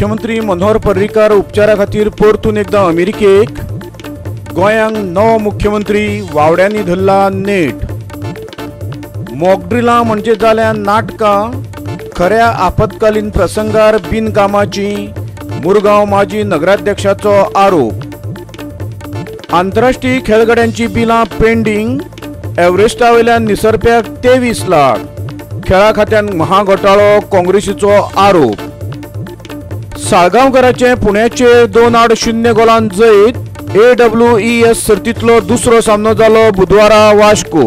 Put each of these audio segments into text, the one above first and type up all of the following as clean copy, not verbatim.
मुख्यमंत्री मनोहर पर्रीकार उपचारा खातीर परतून एकदा अमेरिकेक. गोंयांक नवो मुख्यमंत्री वावड्यांनी धरला नेट. मॉकड्रिलां म्हणजे जाल्या नाटकां, खऱ्या आपत्कालीन प्रसंगार बिनकामाची, मुरगांव माजी नगराध्यक्षाचो आरोप. आंतरराष्ट्रीय खेळगड्यांची बिलां पेंडींग, एव्हरेस्टावयल्यान निसरप्याक 23 लाख, खेळा खात्यान महाघोटाळो, काँग्रेसीचो आरोप. साळगांवकराचें पुण्याचेर 2-0 गोलान जैत. AWES सर्तींतलो दुसरो सामनो जालो बुधवारा वास्को.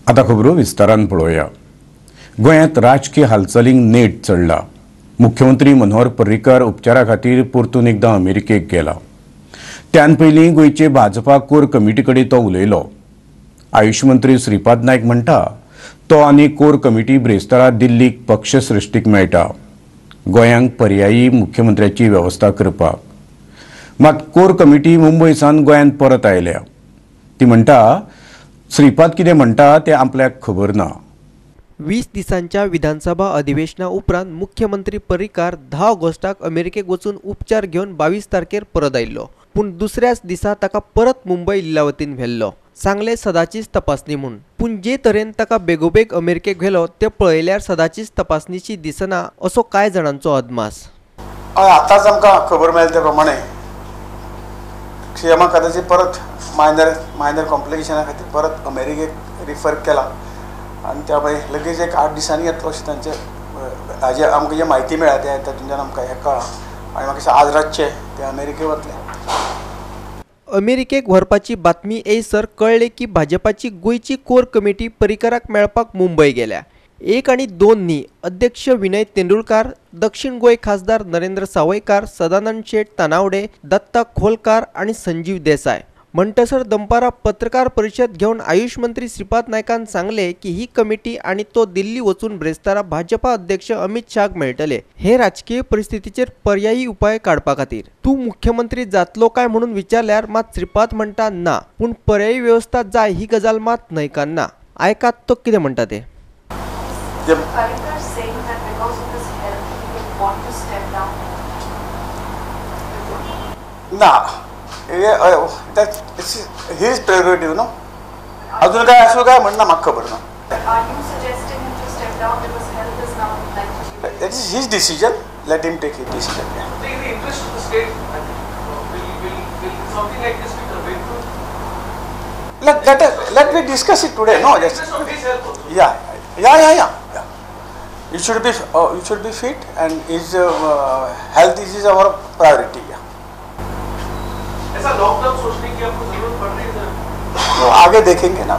आतां खबरो विस्तारान पळोवया. गोंयांत राजकीय हालचालींक नेट चडला. मुख्यमंत्री मनोहर पर्रीकार उपचारा खातीर परतून एकदां अमेरिकेक गेला. त्यान पयलीं गोंयचे भाजपा कोर कमिटी कडेन तो उलयलो. आयुष मंत्री श्रीपाद नायक म्हणटा तो आनी कोर कमिटी ब्रेस्तारा दिल्लीक पक्षश्रेश्ठीक मेळटा, गोंयांक पर्यायी मुख्यमंत्र्याची वेवस्था करपाक. मात कोर कमिटी मुंबय सावन गोंयांत परत आयल्या. ती म्हणटा श्रीपाद कितें म्हणटा तें आपल्याक खबर ना. 20 दिसांच्या विधानसभा अधिवेशना उपरांत मुख्यमंत्री पर्रीकार 10 ऑगस्टाक अमेरिकेक वचून उपचार घेवन 22 तारखेर परत आयिल्लो. पूण दुसऱ्याच दिसा ताका परत मुंबय लिलावतीन व्हेल्लो. सांगले सदाचीच तपासणी म्हूण. पूण जे तरेन ताका बेगोबेग अमेरिकेक व्हेलो ते पळयल्यार सदाचीच तपासणीची दिसना असो कांय जाणांचो अदमास. आतांच आमकां खबर मेळ्ळ्या ते प्रमाणे सीएमा कदाचित परत मायनर कॉम्प्लिकेशना खातीर परत अमेरिकेक रिफर केला आनी त्यामुळे लगेच एक 8 दिसांनी येतलो अशें तांचे हाजे आमकां जे म्हायती मेळ्ळ्या ते तातूंतल्यान आमकां हें कळ्ळां आनी म्हाका आज रातचे ते अमेरिकेक वतले. अमेरिकेक व्हरपाची बातमी येयसर कळ्ळें की भाजपाची गोंयची कोर कमिटी पर्रीकाराक मेळपाक मुंबय गेल्या. 1 आणि 2 न्ही, अध्यक्ष विनय तेंडुलकार, दक्षिण गोंय खासदार नरेंद्र सावयकार, सदानंद शेट तानावडे, दत्ता खोलकार आनी संजीव देसाय. म्हणटसर दनपारा पत्रकार परिशद घेवन आयुष मंत्री श्रीपाद नायकान सांगले की ही कमिटी आनी तो दिल्ली वचून ब्रेस्तारा भाजपा अध्यक्ष अमित शाहक मेळटले. हे राजकीय परिस्थितीचेर पर्यायी उपाय काडपा खातीर. तूं मुख्यमंत्री जातलो काय म्हणून विचारल्यार मात श्रीपाद म्हणटा ना, पूण पर्यायी वेवस्था जाय ही गजाल मात न्हयकारना. आयकात तो कितें म्हणटा ते. ना, that's his prerogative, no? अजून काय असं काय म्हणणं म्हाका खबर ना. Are you suggesting him to step down because health is now like? That is his decision. Let him take his decision. Yeah. In the interest of the state, will something like this be conveyed to? Let me discuss it today. No, just interest of his health also. Yeah. You should be fit and his health is our priority. Yeah. ऐसा lockdown सोचने की आपको जरूरत पड़ रही है sir? तो आगे देखेंगे ना,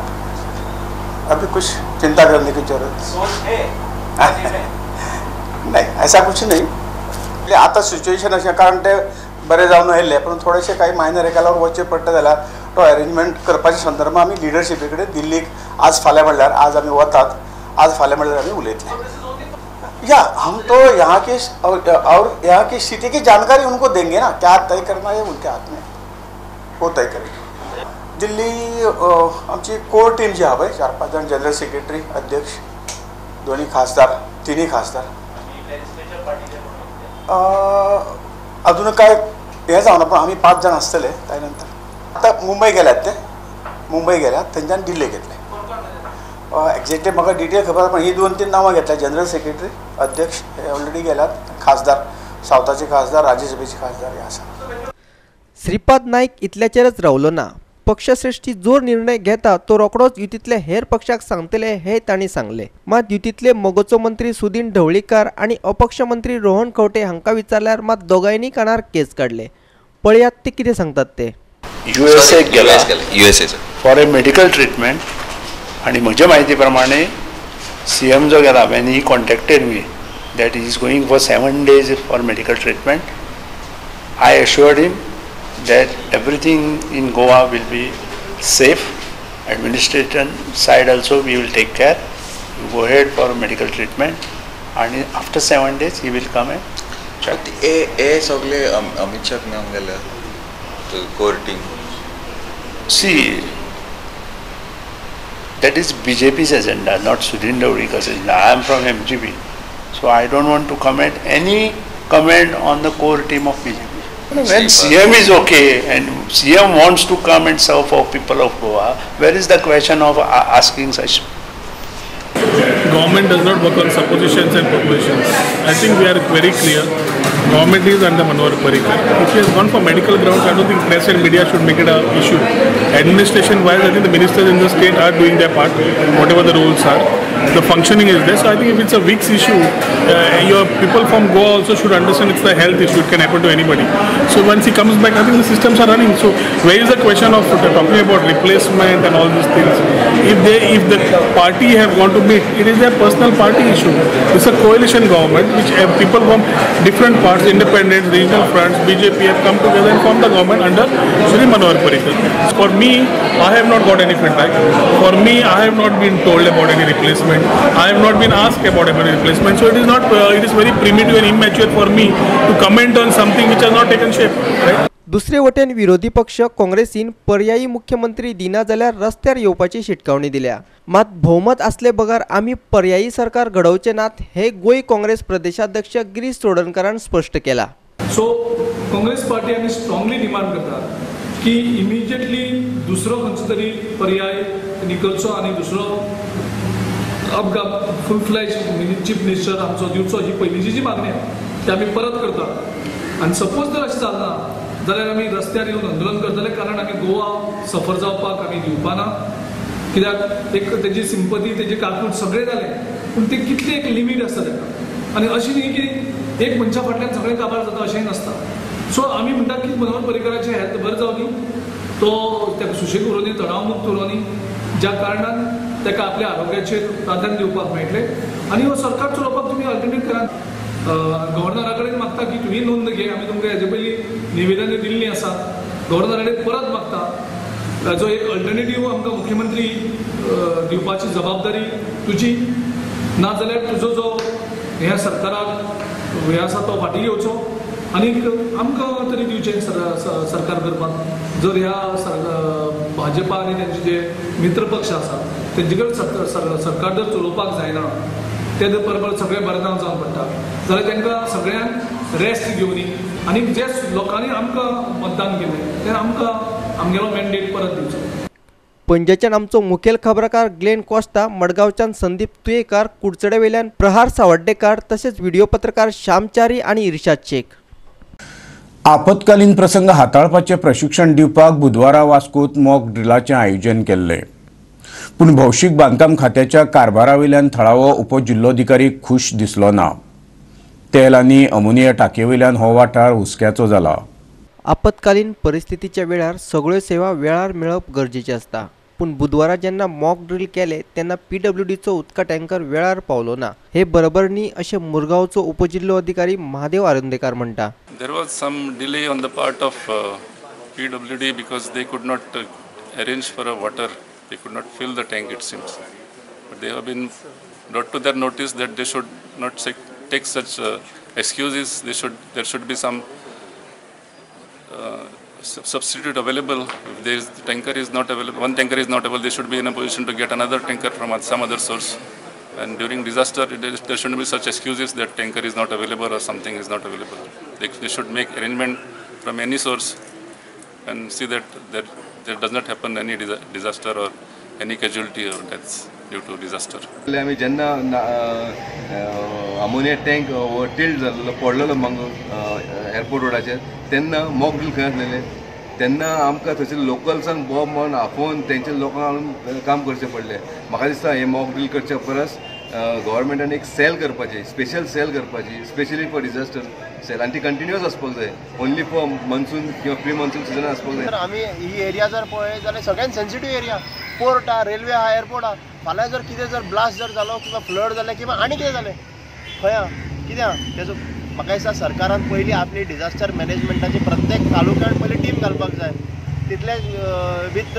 अभी कुछ चिंता करने की जरूरत सोच है नहीं, ऐसा कुछ नहीं. आता सिच्युएशन अशें कारण ते बरें जावन आयिल्ले, पण थोडेशे काही मायनर हेका लागून वचचें पडटा जाल्यार तो अरेंजमेंट करपाचे संदर्भ आमी लिडरशिपे कडेन दिल्लीक आज फाल्यां म्हणल्यार आज आमी वतात, आज फाल्यां म्हणल्यार आमी उलयतले. या हम तो यहाँ के और यहाँ की स्थिति की जानकारी उनको देंगे ना, क्या तय करना है उनके हाथ में, वो तय करेंगे. दिल्ली आमची कोर टीम जी आहा पळय, 4-5 जाण, जनरल सेक्रेटरी, अध्यक्ष, दोन्ही खासदार, तिन्ही खासदार. अजून काय हें जावना, पण आमी 5 जाण आसतले. त्या नंतर आतां मुंबय गेल्यात, ते मुंबय गेल्यात, थंयच्यान दिल्लीक येतले. एक्झॅक्टली म्हाका डिटेल खबर, पण ही 2-3 नांवां घेतल्या, जनरल सेक्रेटरी, अध्यक्ष हे ऑलरेडी गेल्यात, खासदार, सावथाचे खासदार, राज्यसभेचे खासदार हे आसा. श्रीपाद नायक इतल्याचेरच रावलो ना. पक्षश्रेष्ठी जो निर्णय घेता तो रोखडोच युतींतल्या हेर पक्षाक सांगतले हे तांणी सांगले. मात युतींतले मगोचो मंत्री सुदीन ढवळीकार आनी अपक्ष मंत्री रोहन खंवटे हांकां विचारल्यार मात दोगांयनी कानार केस काडले. पळयात ते कितें सांगतात ते. युएसए गेला फॉर ए मेडिकल ट्रिटमेंट आनी म्हजे म्हायती प्रमाणे सीएम जो गेला when he contacted me that is going for 7 days for medical treatment. I assured him that everything in Goa will be safe. Administration side also we will take care. You go ahead for medical treatment and after 7 days he will come and check. ए सगळे अमित शाह मेळोंक गेल्या core team. See, That is BJP's agenda, not Sudin Dhavalikkar's agenda. I am from MGP, so I don't want to comment any comment on the core team of BJP. When CM is okay and CM wants to come and serve for people of Goa, where is the question of asking such? Government does not work on suppositions and propositions. I think we are very clear. Government is under Manohar Parrikar. If he has gone for medical grounds, I don't think press and media should make it an issue. Administration-wise, I think the ministers in the state are doing their part, whatever the roles are. The functioning is there. So I think if it's a week's issue, your people from Goa also should understand it's the health issue. It can happen to anybody. So once he comes back, I think the systems are running. So where is the question of talking about replacement and all these things? If the party have gone to meet, it is their personal party issue. It's a coalition government which people from different parts, independents, regional fronts, BJP have come together and formed the government under Shri Manohar Parrikar. For me, I have not got any feedback. For me, I have not been told about any replacement. I have not been asked about any replacement. So it is not. It is very primitive and immature for me to comment on something which has not taken shape. Right? दुसरे वटेन विरोधी पक्ष काँग्रेसीन पर्यायी मुख्यमंत्री दिना जाल्यार रस्त्यार येवपाची शिटकावणी दिल्या. मात भोवमत आसले बगर आमी पर्यायी सरकार घडोवचे नात हे गोंय काँग्रेस प्रदेशाध्यक्ष गिरीश चोडणकारान स्पष्ट केला. सो काँग्रेस पार्टी आमी स्ट्रॉंगली डिमांड करता की इमिजिएटली दुसरो खंयचो तरी पर्याय तेणी करचो आनी दुसरो अपघात फूल फ्लॅज चीफ मिनिस्टर आमचो दिवचो ही पयलींची जी मागणी आसा ती आमी परत करता. आनी सपोज जर अशें जालना जाल्यार आमी रस्त्यार येवन आंदोलन करतले, कारण आमी गोवा सफर जावपाक आमी दिवपाना. कित्याक एक तेजी सिंपती तेजी काकूट सगळें जालें, पूण ती कितली एक लिमीट आसता ताका, आनी अशी न्ही की एक मनशा फाटल्यान सगळें काबार जाता अशेंय नासता. सो आमी म्हणटात की मनोहर पर्रीकराचें हेल्थ बरें जावनी, तो ताका सुशेग उरोनी, तणावमुक्त उरोनी, ज्या कारणान ताका आपल्या आरोग्याचेर प्राधान्य दिवपाक मेळटलें. आनी हो सरकार चलोवपाक तुमी अल्टरनेट करात. गव्हर्नरा कडेन मागता की तुमी नोंद घे, आमी तुमकां हेजे पयलीं निवेदनां दिल्लीं आसा, गव्हर्नरा कडेन परत मागता जो एक अल्टरनेटीव आमकां मुख्यमंत्री दिवपाची जबाबदारी तुजी, ना जाल्यार तुजो जो ह्या सरकाराक हें आसा तो फाटीं घेवचो आनीक आमकां तरी दिवचें सरकार करपाक. जर ह्या भाजपा आनी तेंचे जे मित्र पक्ष आसा तेंचे कडेन सरकार जर चलोवपाक जायना, ते जर परत परत सगळें बदनाम जावन पडटा जाल्यार तांकां सगळ्यांक रेस्ट घेवनी आनी जे लोकांनी आमकां मतदान केलें तें आमकां आमगेलो मॅन्डेट परत दिवचो. पणजेच्यान आमचो मुखेल खबराकार ग्लेन कोस्ता, मडगांवच्यान संदीप तुयेकार, कुडचडेवेल्यान प्रहार सावड्डेकार, तशेंच व्हिडिओ पत्रकार श्यामचारी आनी इर्शाद शेख. आपत्कालीन प्रसंग हाताळपाचें प्रशिक्षण दिवपाक बुधवारा वास्कोत मॉक ड्रिलाचें आयोजन केल्लें. पूण भौशीक बांदकाम खात्याच्या कारभारावयल्यान थळावो उपजिल्लोधिकारी खूश दिसलो ना. तेल आनी अमोनिया टाकयेवयल्यान हो वाठार हुस्क्याचो जाला. आपत्कालीन परिस्थितीच्या वेळार सगळ्यो सेवा वेळार मेळप गरजेचें आसता. पूण बुधवारा जेन्ना मॉक ड्रील केले तेन्ना पीडब्ल्यूडीचो उदका टँकर वेळार पावलो ना हे बरोबर न्ही अशें मुरगांवचो उपजिल्लो अधिकारी महादेव आरोंदेकार म्हणटा. There was some delay on the part of PWD because they could not arrange for a water. They could not fill the tank, it seems. But they have been brought to their notice that they should not take such excuses. There should be some substitute available. If there is, the tanker is not available, one tanker is not available, they should be in a position to get another tanker from some other source. And during disaster, there shouldn't be such excuses that tanker is not available or something is not available. They should make arrangement from any source and see that there does not happen any disaster or any casualty or deaths due to disaster. आमी जेन्ना ammonia tank tilt जाल्लो पडलेलो Mangalore airport रोडाचेर तेन्ना mock drill खंय आसलेले तेन्ना आमकां थंयसर लोकल्सांक बोब म्हणून आपोवन तेंचे लोकांक हाडून काम करचें पडलें. म्हाका दिसता हें मॉक ड्रील करच्या परस गव्हर्मेंटान एक सेल करपाची, स्पेशल सेल करपाची, स्पेशली फॉर डिजास्टर सेल, आनी ती कंटिन्युअस आसपाक जाय, ओन्ली फॉर मॉन्सून किंवा प्री मॉन्सून सिजन आसपाक जाय. आमी ही एरिया जर पळयत जाल्यार सगळ्यान सेन्सिटीव एरिया, पोर्ट आहा, रेल्वे आहा, एअरपोर्ट आहा. फाल्यां जर कितें जर ब्लास्ट जर जालो किंवा फ्लड जालें किंवा आनी कितें जालें खंय आहा कितें आहा तेजो म्हाका दिसता सरकारान पयलीं आपली डिजास्टर मॅनेजमेंटाची प्रत्येक तालुक्यान पयलीं टीम घालपाक जाय, तितले with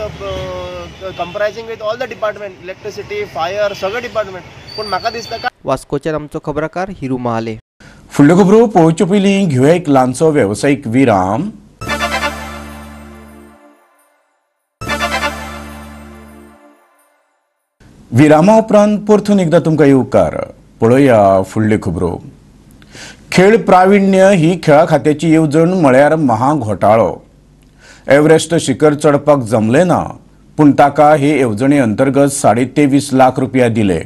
comprising with all the department, electricity, fire, सगळे डिपार्टमेंट. पूण म्हाका दिसता काय वास्कोच्यान आमचो खबराकार हिरू महाले. फुडल्यो खबरो पळोवचे पयलीं घेवया एक ल्हानसो वेवसायीक विराम. विरामा उपरांत परतून एकदां तुमकां येवकार. पळोवया फुडल्यो खबरो. खेळ प्राविण्य ही खेळा खात्याची येवजण म्हळ्यार महाघोटाळो. एव्हरेस्ट शिखर चडपाक जमलें ना, पूण ताका हे येवजणे अंतर्गत 23.5 लाख रुपया दिले.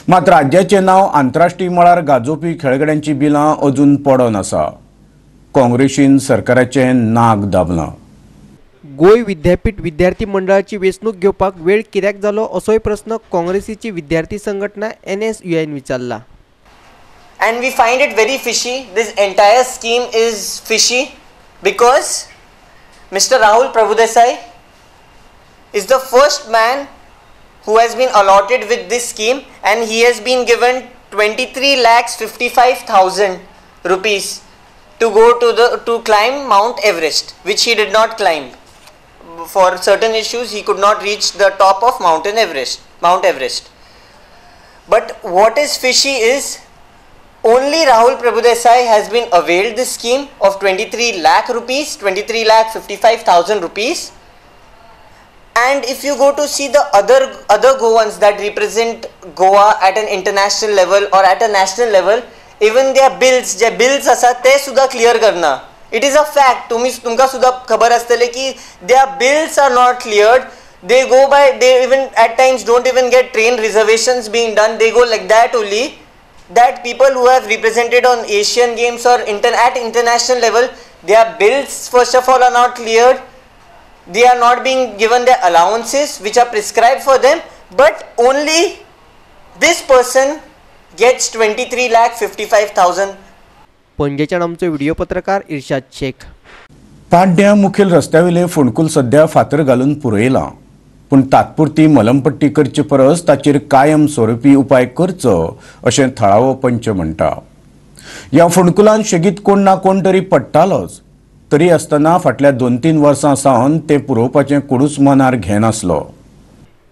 मात राज्याचें नांव आंतरराष्ट्रीय मळार गाजोवपी खेळगड्यांची बिलां अजून पडोन आसा. काँग्रेसीन सरकाराचें नाक दाबलां. गोंय विद्यापीठ विद्यार्थी मंडळाची वेंचणूक घेवपाक वेळ कित्याक जालो असोय प्रस्न काँग्रेसीची विद्यार्थी संघटना NSUIन विचारला. And we find it very fishy. This entire scheme is fishy because Mr. Rahul Prabhudesai is the first man who has been allotted with this scheme, and he has been given 23,55,000 rupees to go to climb Mount Everest, which he did not climb. For certain issues, he could not reach the top of Mount Everest. But what is fishy is only Rahul Prabhudesai has been availed this scheme of 23 lakh rupees, 23,55,000 rupees. And if you go to see the other Goans that represent Goa at an international level or at a national level, even their bills, J bills आसा ते सुद्धा clear करना. It is a fact. तुमका सुद्धा खबर आसतले की their bills are not cleared. They go by, they even at times don't even get train reservations being done. They go like that only. That people who have represented on Asian Games or at international level, their bills first of all are not cleared. They are not being given their allowances which are prescribed for them, but only this person gets 23,55,000. पणजेच्यान आमचो video पत्रकार इर्शाद शेख. पाड्ड्या मुखेल रस्त्यावेले फोंडकूल सध्या फातर घालून पुरयलां, पूण तात्पुरती मलमपट्टी करचे परस ताचेर कायम स्वरुपी उपाय करचो अशें थळावो पंच म्हणटा. ह्या फोंडकुलान शेगीत कोण ना कोण तरी पडटालोच, तरी आसतना फाटल्या 2-3 वर्सां सावन ते पुरोवपाचें कोणूच मनार घेनासलो.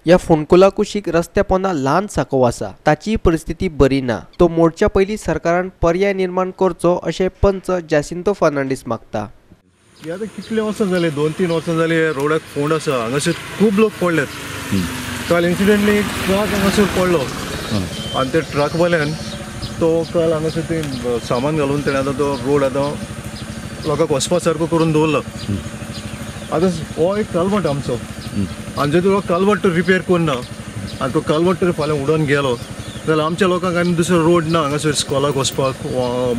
ह्या फोंडकुला कुशीक रस्त्या पोंदा ल्हान सांकव आसा, ताची परिस्थिती बरी ना. तो मोडच्या पयलीं सरकारान पर्याय निर्माण करचो अशें पंच जासिंतो फर्नांडीस मागता. आतां कितले वर्सां जाले, 2-3 वर्सां जाली रोडाक फोंड आसा, हांगासर खूब लोक पडल्यात. काल इन्सिडेंटली ट्रक हांगासर पडलो आनी त्या ट्रकवाल्यान तो काल हांगासर ते सामान घालून तेणें आतां तो रोड आतां लोकांक वचपा सारको करून दवरला. आतां हो एक कालवट आमचो, आनी जर तो कालवट रिपेर करना आनी तो कालवट फाल्यां उडोवन गेलो जाल्यार आमच्या लोकांक आनी दुसरो रोड ना हांगासर स्कॉलाक वचपाक,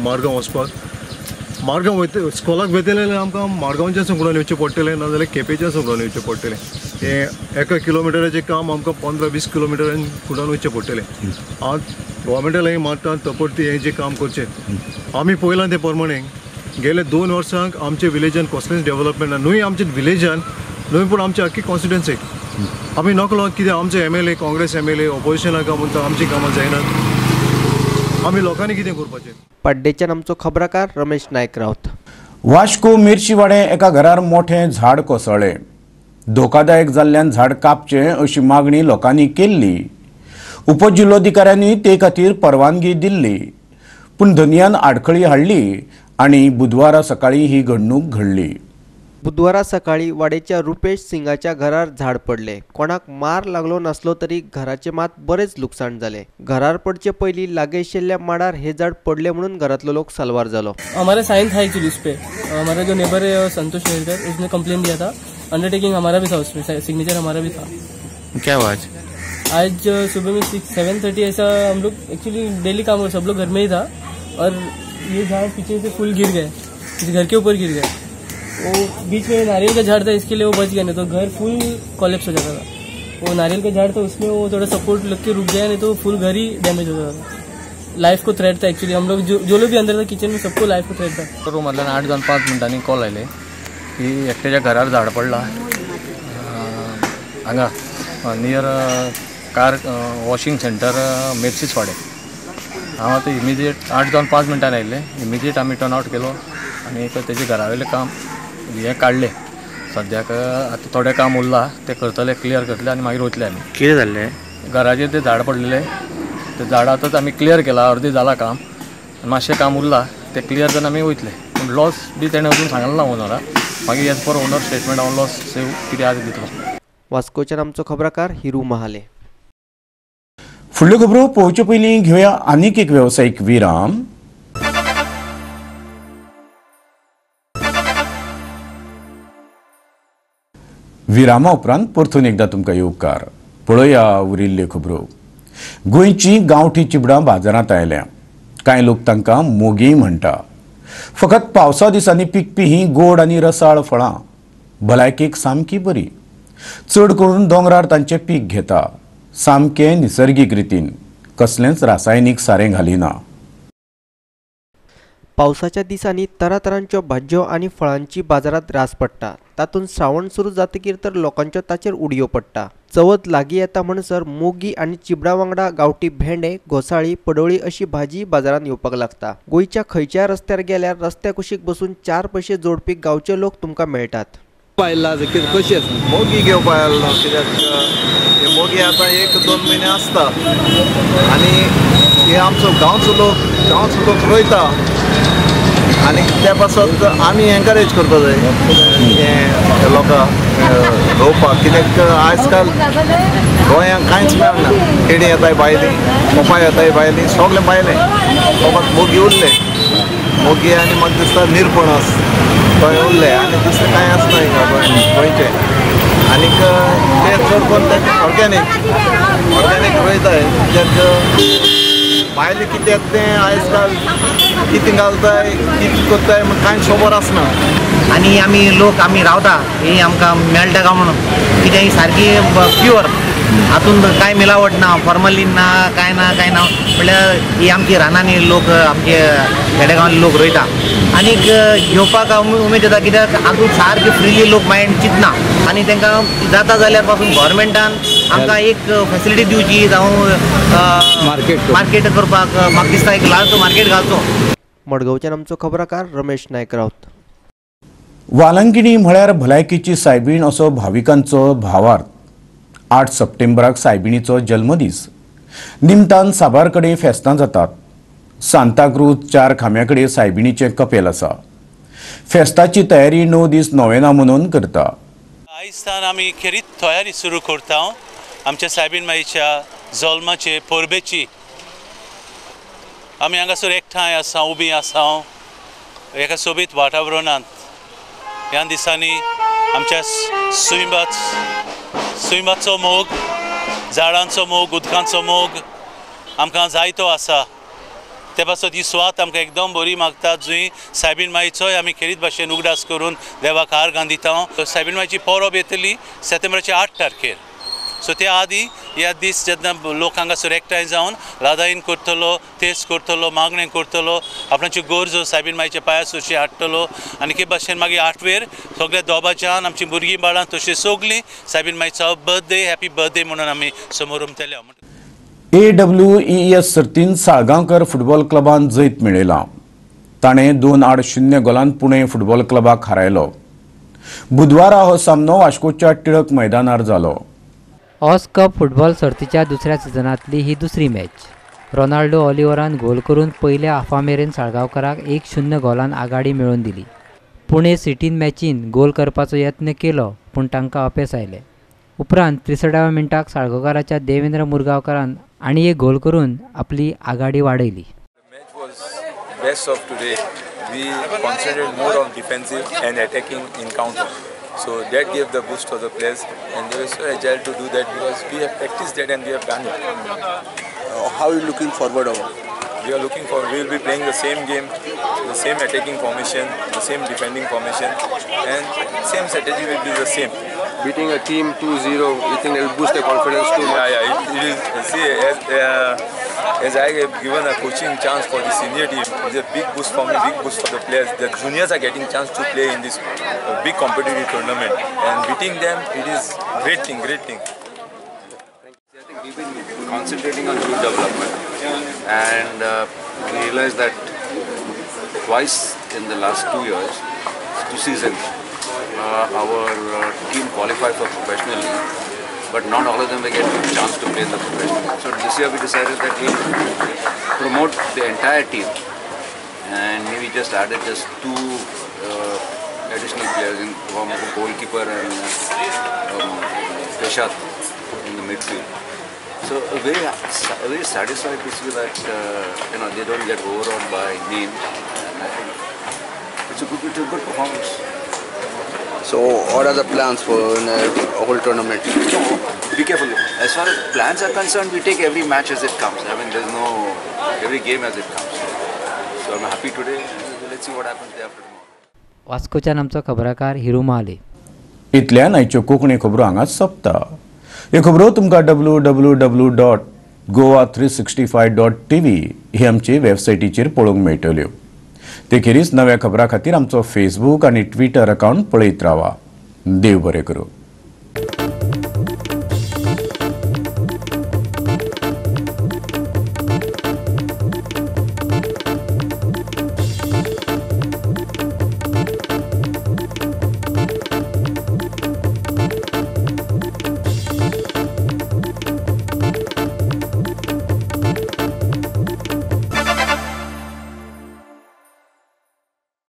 मार्गांव वचपाक. मार्गांव वयता स्कॉलाक वयतले जाल्यार आमकां मार्गांवच्यान उडोवन येवचें पडटलें, नाजाल्यार केपेंच्यान उडोवन येवचें पडटलें. हें 1 किलोमिटराचें काम आमकां 15-20 किलोमिटरान उडोवन वयचें पडटलें. हांव गोवोरमेंटा लागीं मागता तपडती हें जें काम करचें. आमी पळयलां तें प्रमाणें गेले 2 वर्सांक आमच्या विलेजान कसलेंच डेवलपमेंट ना, न्हय आमच्या विलेजान न्हय पूण आमच्या आख्खी कॉन्स्टिट्युएन्सीक. आमी नकळो कित्याक आमचे MLA, Congress MLA ऑपोजिशनाक म्हणटा आमचीं कामां जायनात, आमी लोकांनी कितें करपाचें. पाड्डेच्यान आमचो खबराकार रमेश नायक रावत. वास्को मिर्चीवाडे एका घरार मोठें झाड कोसळ्ळें. धोकादायक जाल्ल्यान झाड कापचें अशी मागणी लोकांनी केल्ली. उपजिल्लोधिकाऱ्यांनी ते खातीर परवानगी दिल्ली, पूण धनयान आडखळी हाडली आनी बुधवारा सकाळी ही घडणूक घडली. बुधवारा सकाळी वाडेच्या रुपेश सिंगाच्या घरार झाड पडले. कोणाक मार लागलो नासलो तरी घराचे मात बरेच लुकसाण जाले. घरार पडचे पयली लागेशिल्ल्या माडार हे झाड पडले म्हणून घरातलो लोक साल्वार जालो. हमारा साइन था एक्चुअली उस पे, हमारा जो नेबर है संतोष नेरकर, उसने कंप्लेन दिया था. अंडरटेकिंग हमारा भी था, उसमें सिग्नेचर हमारा भी था. क्या हुआ आज? आज सुबह में 6-7:30 ऐसा हम लोग एक्चुअली डेली काम कर, सब लोग घर में ही था और ये झाड़ पीछे से फूल गिर गए, घर के ऊपर गिर गए. वो बीच में नारियल का झाड़ था, इसके लिए वो बच गया, नहीं तो घर फुल कॉलेप्स हो जाता था. वो नारियल का झाड़ था, उसमें वो थोड़ा सपोर्ट लग के रुक गया, नहीं तो फुल घर ही डैमेज हो जाता था. लाइफ को थ्रेट था एक्चुअली. हम लोग जो लोग भी अंदर था किचन में, सबको लाइफ को थ्रेट था. रूमांतल्यान 8 जावन 5 मिनटांनी कॉल आयले की एकट्याच्या घरार झाड पडला हांगा near car washing centre Merces वाडे. हांव आतां इमिजिएट 8 जावन 5 मिनटांनी आयिल्लें. इमिजिएट आमी टर्न आवट केलो आनी तेजे घरा वयलें काम हें काडलें. सद्याक आतां थोडें काम उरलां तें करतले, क्लियर करतले आनी मागीर वयतले आमी. कितें जाल्लें? घराचेर तें झाड पडलेलें, तें झाड आतांच आमी क्लियर केलां, अर्दें जालां काम, मातशें काम उरलां तें क्लियर जावन आमी वयतले. पूण लॉस बी तेणें अजून सांगलें ना ओनराक, मागीर एज पर ओनर स्टेटमेंट हांव लॉस सेव कितें आसा दितलो. वास्कोच्यान आमचो खबराकार हिरू महाले. फुडल्यो खबरो पळोवचे पयलीं घेवया आनीक एक वेवसायीक विराम. विरामा उपरांत परतून एकदां तुमकां येवकार. पळोवया उरिल्ल्यो खबरो. गोंयची गांवठी चिबडां बाजारांत आयल्या. कांय लोक तांकां मोगी म्हणटा. फकत पावसा दिसांनी पिकपी ही गोड आनी रसाळ फळां भलायकेक सामकी बरी. चड करून दोंगरार तांचें पीक घेता. सामकें निसर्गीक रितीन, कसलेंच रासायनीक सारें घालिना. पावसाच्या दिसांनी तरातरांच्यो भाजयो आनी फळांची बाजारांत रास पडटा. तातूंत श्रावण सुरू जातकीर तर लोकांच्यो ताचेर उडयो पडटा. चवथ लागीं येता म्हणसर मोगी आनी चिबडा वांगडा गांवठी भेंडे, घोसाळी, पडोळी अशी भाजी बाजारांत येवपाक लागता. गोंयच्या खंयच्याय रस्त्यार गेल्यार रस्त्या कुशीक बसून 4 पयशे जोडपी गांवचे लोक तुमकां मेळटात. कशी आसा मोगी घेवपाक आयलो कित्याक मोगी आतां 1-2 म्हयने आसता आनी हे आमचो गांवचो लोक रोयता आनी त्या पासत आमी एनकरेज करपा जाय हे लोकांक रोवपाक कित्याक आयज काल गोंयांक कांयच मेळना. केणी येताय भायली, पोपाय येताय भायली, सगळें भायलें. फकत मोगी उरले, मोगी आनी म्हाका दिसता निरपणस थंय उरले आनी दुसरें कांय आसना हिंगा गोंयचें. आनीक ते चड करून ते ऑर्गेनीक रोयताय कित्याक भायलें कित्याक तें आयज काल कितें घालताय कितें करताय म्हण कांय खबर आसना. आनी आमी लोक आमी रावता ही आमकां मेळटा काय म्हणून कित्याक ही सारकी प्युअर, हातूंत कांय मिलावट ना, फॉर्मलीन ना, कांय ना कांय ना. म्हणल्यार ही आमची रानांनी लोक आमचे खेडेगांवांनी लोक रोयता आनीक घेवपाक उमेद येता कित्याक हातूंत सारकी फ्रिली लोक मायंड चिंतना आनी तांकां जाता जाल्यार पासून गव्हर्मेंटान आमकां एक फेसिलिटी दिवची जावं मार्केट करपाक. म्हाका दिसता एक ल्हानसो मार्केट घालचो. मडगांवच्यान आमचो खबराकार रमेश नायक रावत. वालंगिणी म्हळ्यार भलायकेची सायबीण असो भाविकांचो भावार्थ. 8 सप्टेंबराक सायबिणीचो जल्मदीस निमतान साबार कडेन फेस्तां जातात. सांताक्रूज 4 खांब्या कडेन सायबिणीचें कपेल आसा. फेस्ताची तयारी 9 दीस नोवेना म्हणून करता. आयजसान आमी खेरीत तयारी सुरू करता आमच्या सायबीण माईच्या जल्माचे परबेची. आमी हांगासर एकठांय आसा, उबी आसा एका सोबीत वातावरणांत. ह्या दिसांनी आमच्या सुंयबाचो मोग, झाडांचो मोग, उदकांचो मोग आमकां जायतो आसा. ते पासत ही सुवात आमकां एकदम बरी मागता जंय सायबीण माईचोय आमी खेरीत भाशेन उगडास करून देवाक आर्गां दिता. सायबीण माईची परब येतली सप्टेंबराच्या 8 तारखेर. सो त्या आदी ह्या दीस जेन्ना लोक हांगासर एकठांय जावन राधायन करतलो, तेज करतलो, मागणें करतलो, आपणाच्यो गरजो सायबीण माईच्या पांया सुरशी हाडटलो आनी के भाशेन मागीर 8वेर सगळ्या दोबाच्यान आमची भुरगीं बाळां तशीं सगळीं सायबीण माईचो बर्थडे हॅपी बर्थडे म्हणून आमी समोरमतले. AWES सर्तीन साळगांवकर फुटबॉल क्लबान जैत मेळयलां. ताणें 2-0 गोलान पुणे फुटबॉल क्लबाक हारायलो. बुधवारा हो सामनो वास्कोच्या टिळक मैदानार जालो. ऑस कप फुटबॉल सर्तीच्या दुसऱ्या सिजनांतली ही दुसरी मॅच. रोनाल्डो ऑलिव्हरान गोल करून पयल्या हाफा मेरेन साळगांवकराक 1-0 गोलान आघाडी मेळोवन दिली. पुणे सिटीन मॅचीन गोल करपाचो यत्न केलो पूण तांकां अपेस आयलें. उपरांत 63व्या मिनटाक साळगांवकाराच्या देवेंद्र मुरगांवकारान आनी एक गोल करून आपली आघाडी वाडयली. Best of today, we concentrated more on defensive and attacking in counter. So that gave the boost to the players, and they were so agile to do that because we have practiced that and we have done it. How are you looking forward? We are looking forward. We will be playing the same game, the same attacking formation, the same defending formation, and same strategy will be the same. Beating a team 2-0, you think it will boost their confidence too much? Yeah, it is. See, as I have given a coaching chance for the senior team, it's a big boost for me, big boost for the players. The juniors are getting chance to play in this big competitive tournament, and beating them, it is great thing, great thing. I think we've been concentrating on youth development, and we realized that twice in the last 2 years, 2 seasons, our team qualified for professional league, but not all of them will get a chance to play in the professional league. So this year we decided that we promote the entire team, and maybe just added just 2 additional players in form of a goalkeeper and Peshat in the midfield. So very, very satisfied to see that you know, they don't get overawed by name, and I think it's a good performance. So what are the plans for the whole tournament? Be careful. As far as plans are concerned, we take every match as it comes. I mean, there's no every game as it comes. So I'm happy today. Let's see what happens day after tomorrow. वास्कोच्यान आमचो खबराकार हिरू महाले. इतल्यान आयच्यो कोंकणी खबरो हांगाच सोंपता. ह्यो खबरो तुमकां www.goa365.tv ही आमची वेबसायटीचेर पळोवंक मेळटल्यो. ते खेरीज नव्या खबरां खातीर आमचो फेसबूक आनी ट्विटर अकावंट पळयत रावा. देव बरें करूं.